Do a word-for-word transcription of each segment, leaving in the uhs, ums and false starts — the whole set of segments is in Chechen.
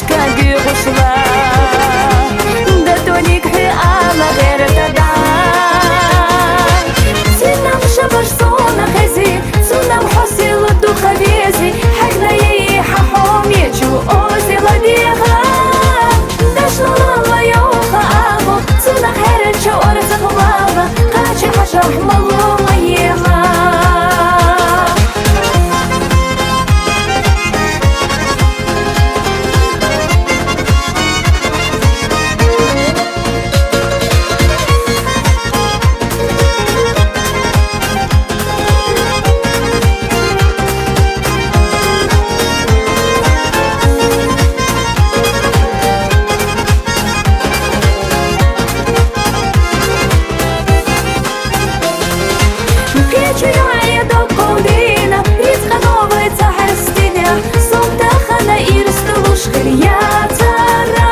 Каги гушла, да тоник хи ала герта да. Цунам шабаш сона хези, цунам хосил духа вези, хагна ей хахом ечу озила деха. Дашла ла йоха абу, цуна херча орца хвала, кача хашах малума ема. Кечуяе доколдина, рицкъа новайца хьестиня, сом тахана ирстулуш хирьяцара.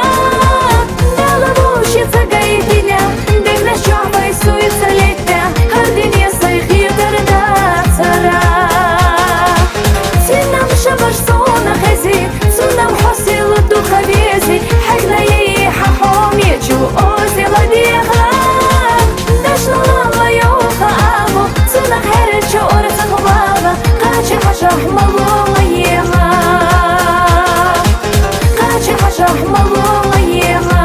Дала вушица гайтиня, дегна чавай суйца летя, хардине сай хирдар дацара. Цунам шабаш сона хези, цунам хосил духа вези, хагна ей хахом ечу озила деха. Дашла ла йоха абу, цуна херча орца хвала, кача хашах малума ема. Кача хашах малума ема.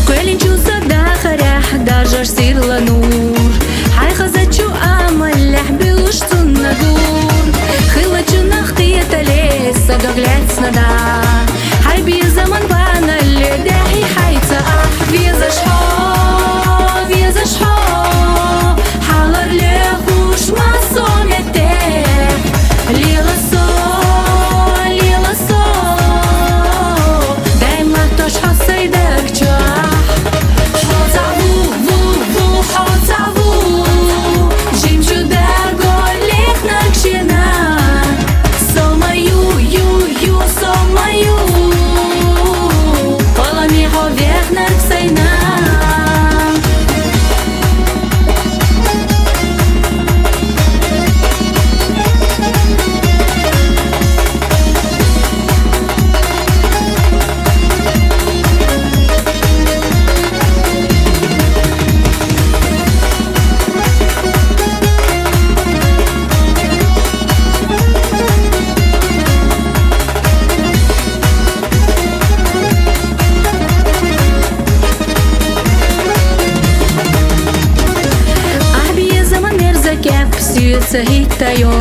Къуьлин чу са дахарехь даржаш сирла нур. Хьайхазачу амаллехь буьллуш цунна гур. Хилла чу нах кхетале са дог лаьцна да. Хьай бе заман ванале дехьи хьайца ахь. Везаш хьо, везаш хьо, хьалар лехуш ма со меттехь. Лела со, лела со, даим латтош хьо сай даг чохь. Хьо цхьаъ ву, ву, ву, хьо цхьаъ ву. Жимчу даго лехнарг шена. Со ма ю, ю, ю, со ма ю. Къола михьо вехнарг сайна. Ахь безаман мерза кеп, соьца хӀиттайо.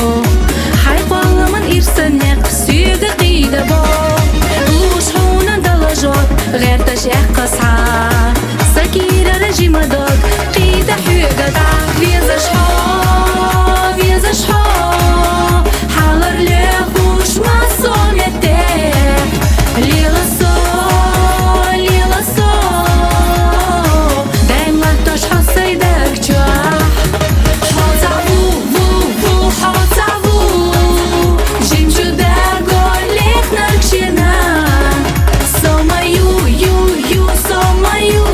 Хьай кхолламан ирсан некъ соьга кхийдабо. Луш хьуна дала жоп, гӀерташ эккха схьа. Са кийрара жима дог, кхийда хьоьга дӀа. Везаш хьо, везаш хьо, хьалар лехуш ма со меттехь. Лела со, лела со, даим латтош хьо сай даг чохь. Хьо цхьаъ ву, ву, ву, хьо цхьаъ ву. Жимчу даго лехнарг шена. Со ма ю, ю, ю, со ма ю.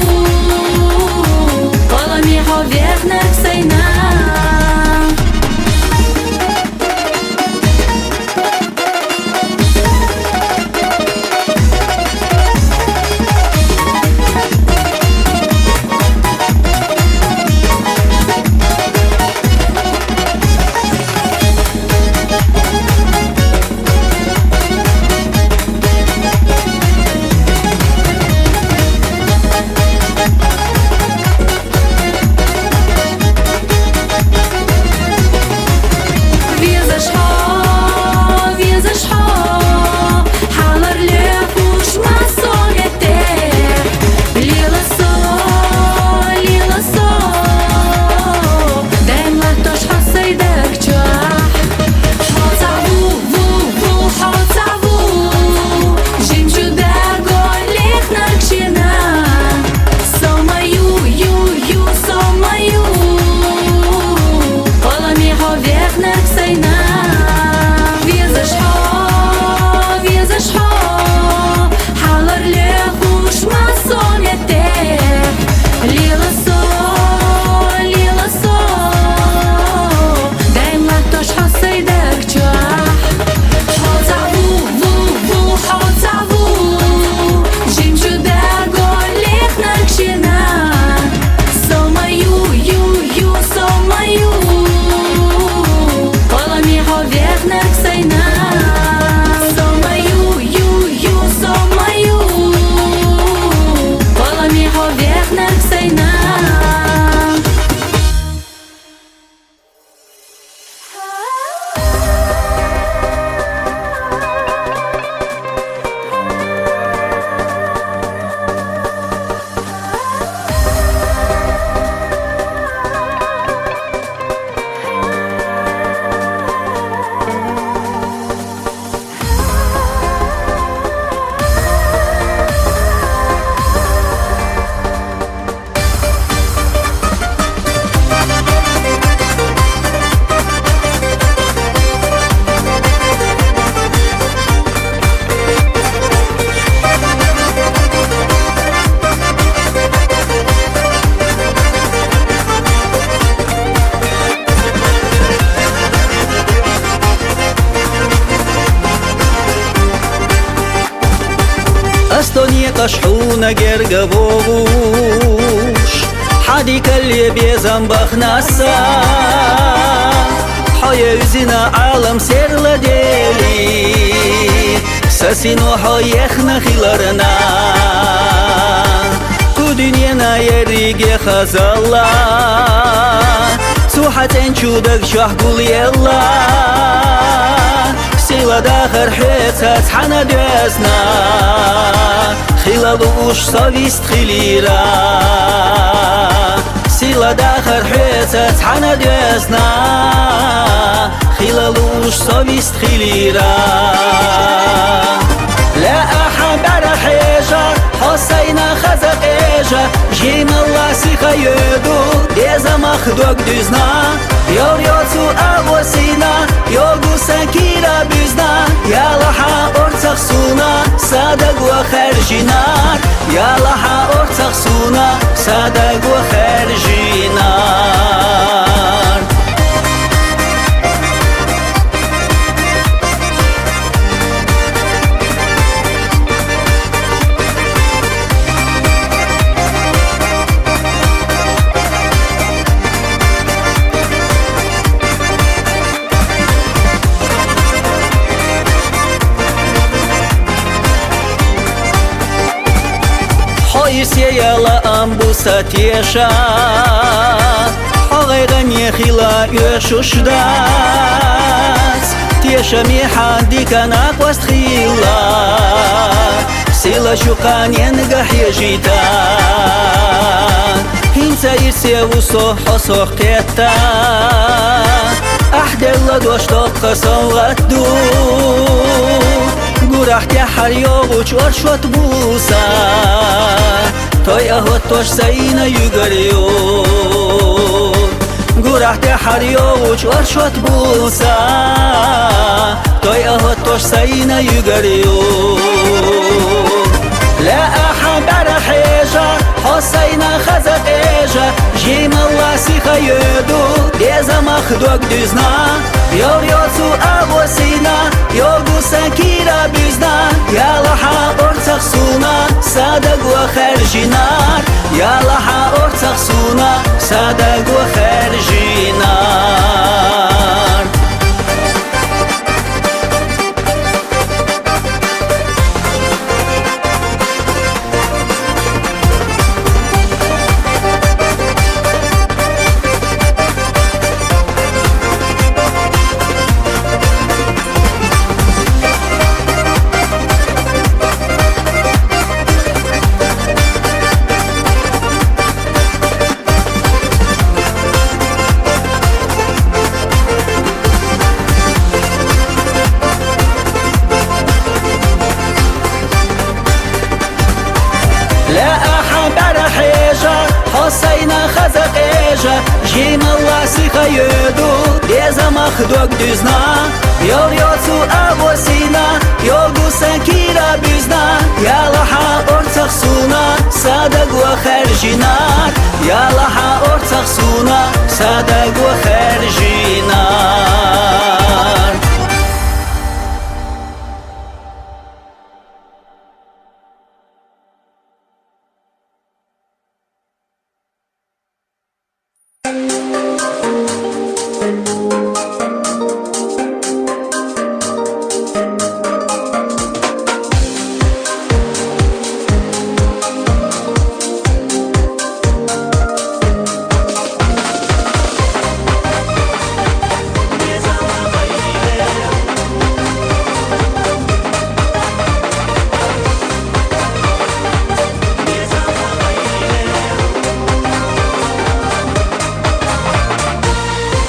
Аш хьуна герга вогӀуш, хьадикалле безам бахнаса, хьо евзина Ӏалам серладели, са сино хьо ехна хиларна. Кху дуьненан ерриге хазалла, цу хьа цӀен чу даг чохь гулъелла, сила дахар хьоьца цхьана доьзна, хила лууш совист хилира. Сила дахар хьоьца цхьана доьзна, хила лууш совист хилира. Лаьа хьан бӀаьра хьежа, хьо сайна хаза къежа, жималла сиха йоьду, деза мах дог дуьзна, йор йоцу агӀо сина, йогу сан кира буьзна, яла хьан орцах суна, са даго хаьржинар, яла хьан орцах суна, са даго хаьржинар. Хьо ирсе яла ам бу сан теша, хьо гӀайгӀане хила оьшуш дац, тешаме хьан дика накъост хилла, сила чу кханенга хьежийта. ХӀинца ирсе ву со, хьо сох кхетта, ахь делла дош доккха совгӀат ду. Гурахь тӀаьххьара йогӀучу оршот буса, той а хӀоттош сайна югар ю. Гурахь тӀаьххьара йогӀучу оршот буса, той а хӀоттош сайна югар ю. Лаьа хьан бӀаьра хьежа, хьо сайна хаза къежа, жималла сиха йоьду, деза мах дог дуьзна, йор йоцу агӀо сина, йогу сан кира буьзна, яла хьан орцах суна, са даго хаьржинар, яла хьан орцах суна, са даго хаьржинар. Лаьа хьан бӀаьра хьежа, хьо сайна хаза къежа, жималла сиха йоьду, деза мах дог дуьзна, йор йоцу агӀо сина, йогу сан кира буьзна, яла хьан орцах суна, са даго хаьржинар, яла хьан орцах суна, са даго хаьржинар.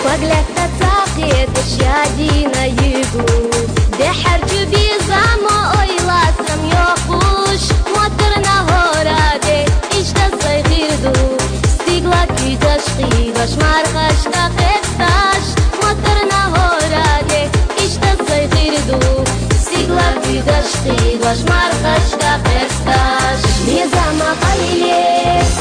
Кваглетта ца кхеташ я дина йигу, дехьарчу безамо ойла сам йохуш, моторна гьораде, иштта сай гъирду, стигла куьйдаш, хъийдаш, мархаш къекъесташ, моторна гьораде, иштта сай гъирду, стигла куьйдаш, хъийдаш, мархаш къекъесташ. Безама къайле,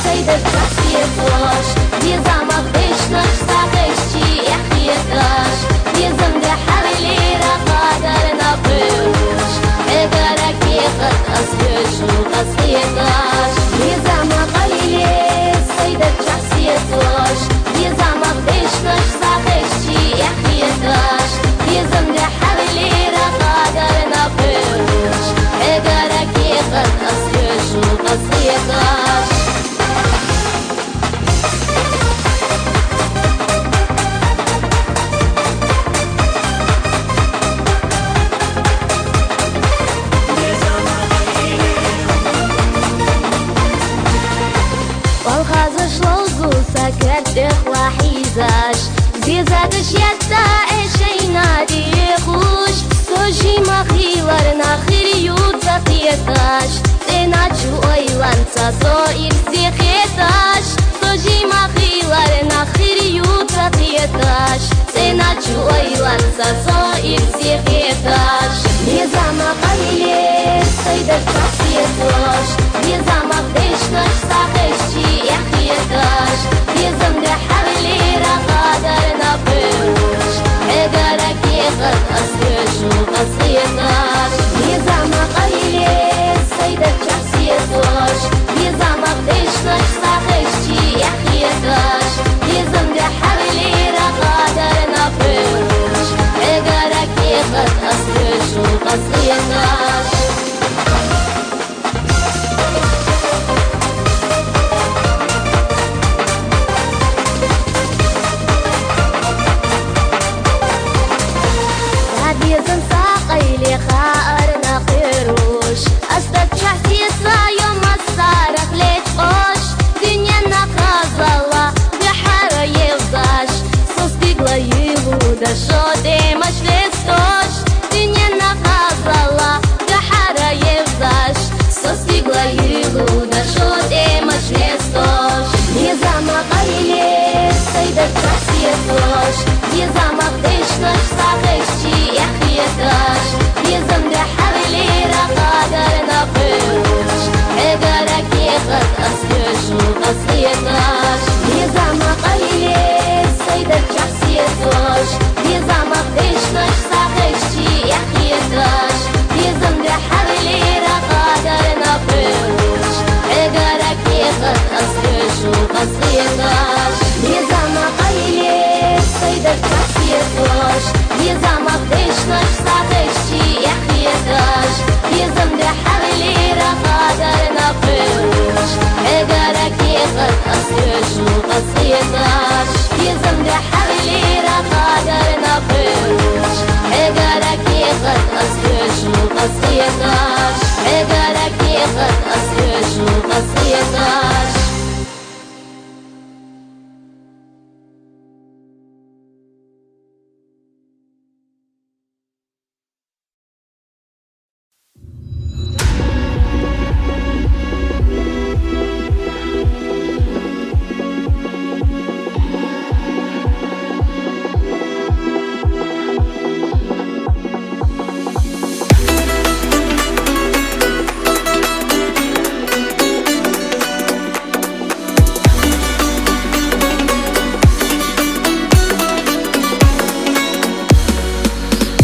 сайдак цахъе хош, безама бешнаш, сагъеш чи эхъеташ, безам де хьаллера къадарна пуш, эгара кехат ас бешуга. Хеташ, безам къайле сайдача сеташ, безам дешнаш сахеш чи эхеташ, безам де хавлера кадар на пеш, эгара ки хат ас пешу хеташ. Палхазыш лозуса кертех вахизаш, зезагыш ятта эшейна диехуш, сожи махилар на хириюца хеташ, ценачу ойланца со ирзе хеташ, сожи махилар на хириюца хеташ, ценачу ойланца со ирзе хеташ. Безам къайле сайдача сеташ, безам дешнаш сахеш чи эхеташ, безам де хавлера кадар на пеш, эгара ки хат ас пешу хеташ. Безам къайле сайдача сеташ, безам дешнаш сахеш чи эхеташ, безам де хавлера кадар на пеш, эгара ки хат ас пешу хеташ. Безам са къайле хаар на хируш, астача сетла йома сарах лечкъош, дунья на хазала бихара евзаш, состигла юлуда шо демаш лестош, дунья на хазала бихара евзаш, состигла юлуда шо демаш лестош. Безам къайле сайдача сеташ, безам дешнаш сахеш чи эхеташ, безам де хавлера кадар на пеш, эгара ки хат ас пешу хеташ. Безам къайле сайдача сеташ, безам дешнаш сахеш чи эхеташ, безам де хавлера кадар на пеш, эгара ки хат ас пешу хеташ. Безам къайле сайдача сеташ, безам дешнаш сахеш чи эхеташ, безам де хавлера кадар на пеш, эгара ки хат ас пешу хеташ, безам де хавлера кадар на пеш, эгара ки хат ас пешу хеташ, эгара ки хат ас пешу хеташ.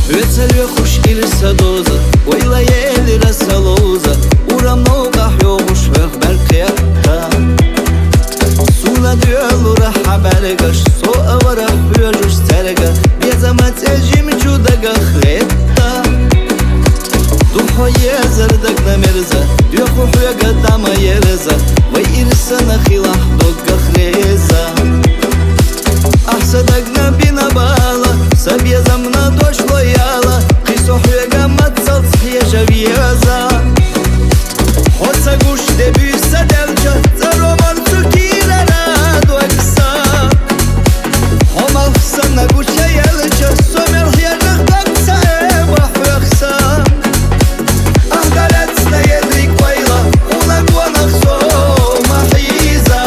Вецалве хуш ирса доза, ойла ели раса лоза, урам нога хьогъуш хьох бер кьиятта. Суна дуьлура хьабаргаш, со авара хьуьжуш царга, безама цӀе жимчу дагах летта. Духо езар дагна мерза, духо хьуьга дама ерза, вай ирсана хилах доггах реза. Ахса дагна бина бала, са безамна дошло яла, кхи со хьуьга мацалц хьежа веза. Хьо ца гуш де буьйса делча, цӀаро марцу кирара догса. Хьо малхсана гуча елча, со мел хьежа догса эба хьехса. Ахдарецна ерриг ойла, хьуна гонах со ма хьийза.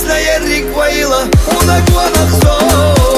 Наерик ваила, унагуанахзо.